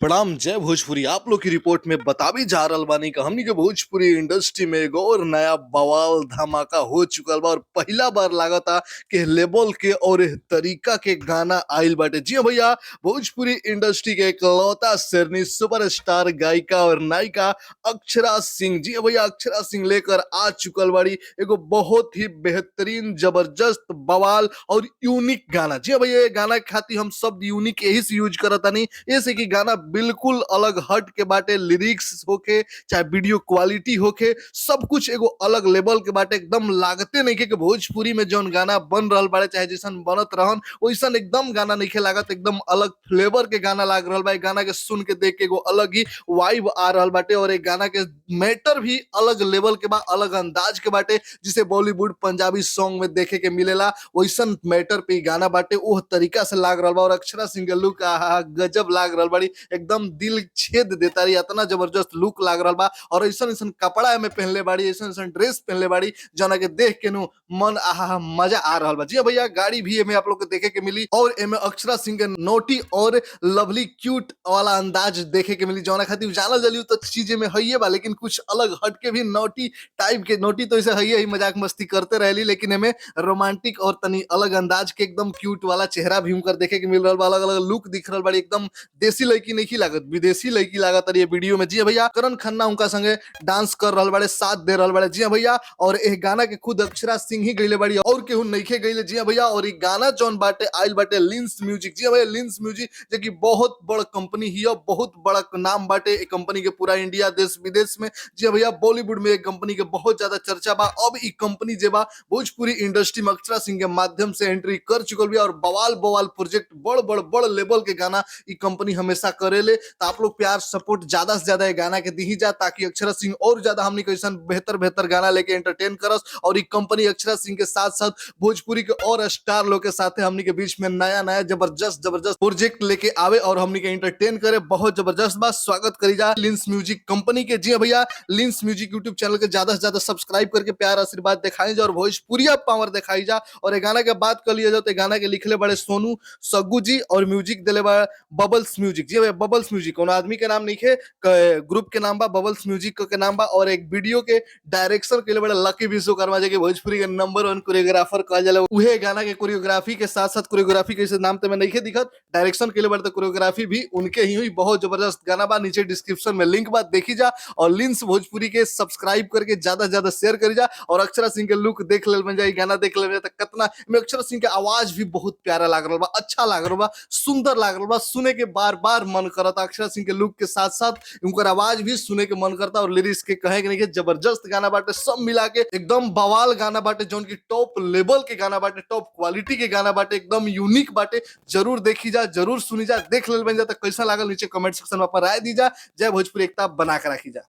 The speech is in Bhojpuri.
प्रणाम, जय भोजपुरी। आप लोग की रिपोर्ट में बताबी जा रहल बानी कि हमनी के भोजपुरी इंडस्ट्री में एगो और नया बवाल धमाका हो चुकल बा और पहिला बार लागता कि लेवल के और एह तरीका के गाना आइल बाटे। जी हाँ भैया, भोजपुरी इंडस्ट्री के इकलौता शेरनी, सुपरस्टार गायिका और नायिका अक्षरा सिंह, जी हाँ भैया, अक्षरा सिंह लेकर आ चुकल बाड़ी एगो बहुत ही बेहतरीन, जबरदस्त, बवाल और यूनिक गाना। जी हाँ भैया, ये गाना के खातिर हम शब्द यूनिक यही से यूज करतानी ऐसे कि गाना बिल्कुल अलग हट के बाटे। लिरिक्स होखे चाहे वीडियो क्वालिटी होखे, सब कुछ एगो अलग लेवल के बाटे। एकदम लागते नइखे कि भोजपुरी में जौन गाना बन रहल बाड़े, चाहे जैसन बनत रहन, वैसन एकदम गाना नइखे लागत। एकदम अलग फ्लेवर के गाना लाग रहल बा। ई गाना के सुन के, देख के एगो अलग ही वाइब आ रहल बाटे और एक गाना के मैटर भी अलग लेवल के बा, अलग अंदाज के बाटे। जिसे बॉलीवुड, पंजाबी सॉन्ग में देखे के मिलेला, वैसन मैटर पे ई गाना बाटे, ओह तरीका से लाग रहल बा। और अक्षरा सिंह के लुक, आहा, गजब लाग रहल बाड़ी। एकदम दिल छेद देता रही, इतना जबरदस्त लुक लाग रहल बा। और ऐसन ऐसन कपड़ा एमे पहनले बाड़ी, ऐसन ऐसन ड्रेस पहनले बाड़ी, जना के देख के नु मन आहा मजा आ रहल बा। जी हाँ भैया, गाड़ी भी एमे आप लोग के देखे के मिली और एमे अक्षरा सिंह के नोटी और लवली क्यूट वाला अंदाज देखे के मिली, जौना खातिर जानल जली तो चीज में हइये बा, लेकिन कुछ अलग हटके भी नोटी टाइप के। नोटी तो ऐसे हइये ही, मजाक मस्ती करते रहली, लेकिन एमे रोमांटिक और तनी अलग अंदाज के एकदम क्यूट वाला चेहरा भी उनकर देखे के मिल रहल बा। अलग अलग लुक दिख रहल बाड़ी। एकदम देसी लड़की नहीं लागत, विदेशी लड़की लागत रही वीडियो में। जी हाँ भैया, करण खन्ना उनका संगे डांस कर रहल बाड़े, साथ दे रहल बाड़े। जी हाँ भैया, और एह गाना के खुद अक्षरा सिंह ही गईले बाड़ी और केहू नइखे गईले। जी हाँ भैया, और ई गाना जौन बाटे, आइल बाटे लिंस म्यूजिक। जी हाँ भैया, लिंस म्यूजिक जो कि बहुत बड़ कंपनी ही है, बहुत बड़ा नाम बाटे ए कंपनी के पूरा इंडिया, देश विदेश में। जी हाँ भैया, बॉलीवुड में एक कंपनी के बहुत ज्यादा चर्चा बा। अब ई कंपनी जे बा, भोजपुरी इंडस्ट्री में अक्षरा सिंह के माध्यम से एंट्री कर चुकल बिया और बवाल बवाल प्रोजेक्ट, बड़ बड़ बड़ लेवल के गाना ई कंपनी हमेशा करेले। तो आप लोग प्यार सपोर्ट ज्यादा से ज्यादा ये गाना के दी जा, ताकि अक्षरा सिंह और ज्यादा हमनी के ऐसन बेहतर बेहतर गाना लेके एंटरटेन करस और ई कंपनी अक्षरा सिंह के साथ साथ भोजपुरी के और स्टार लोग के साथे हमनी के बीच में नया नया, जबरदस्त जबरदस्त प्रोजेक्ट लेके आवे और हमनी के एंटरटेन करे। बहुत जबरदस्त बात, स्वागत करी जा लिंस म्यूजिक कंपनी के। जी हाँ भैया, लिंस म्यूजिक यूट्यूब चैनल के ज्यादा से ज्यादा सब्सक्राइब करके प्यार आशीर्वाद दिखाई जा और भोजपुरिया पावर दिखाई जा। और ये गाना के बात कर लिया जाओ तो ये गाना के लिखले बड़े सोनू सग्गू जी और म्यूजिक दिले बा बबल्स म्यूजिक। जी भैया, बबल्स म्यूजिक कोनो आदमी के नाम नहीं है, ग्रुप के नाम बा, बबल्स म्यूजिक के नाम बा। और एक वीडियो के डायरेक्शन के लिए बड़े लकी विश्वकर्मा जी के, भोजपुरी के नंबर 1 कोरियोग्राफर कहल जाला। उहे गाना के कोरियोग्राफी के साथ साथ, कोरियोग्राफी के नाम तो मैं नहीं दिखत, डायरेक्शन के लिए बड़े तो कोरियोग्राफी भी उनके ही हुई। बहुत जबरदस्त गाना बा। नीचे डिस्क्रिप्शन में लिंक बा, देखी जा और लिंस भोजपुरी के सब्सक्राइब करके ज्यादा से ज्यादा शेयर करी जा। और अक्षरा सिंह के लुक देख ले बन जाए, गाना देख ले, तो कितना में अक्षरा सिंह के आवाज भी बहुत प्यारा लाग रहल बा, अच्छा लाग रहल बा, सुंदर लाग रहल बा, सुने के बार बार मन करता। अक्षरा सिंह के लुक के साथ साथ उनकर आवाज भी सुने के मन करता और लिरिक्स के कहे के नहीं के जबरदस्त गाना बाटे। सब मिला के एकदम बवाल गाना बाटे, जौन की टॉप लेवल के गाना बाटे, टॉप क्वालिटी के गाना बाटे, एकदम यूनिक बाटे। जरूर देखी जा, जरूर सुनी जा। देख ले बन जा तो कैसा लागल, नीचे कमेंट सेक्शन में अपन राय दी जा। जय भोजपुरी, एकता बना के रखी जा।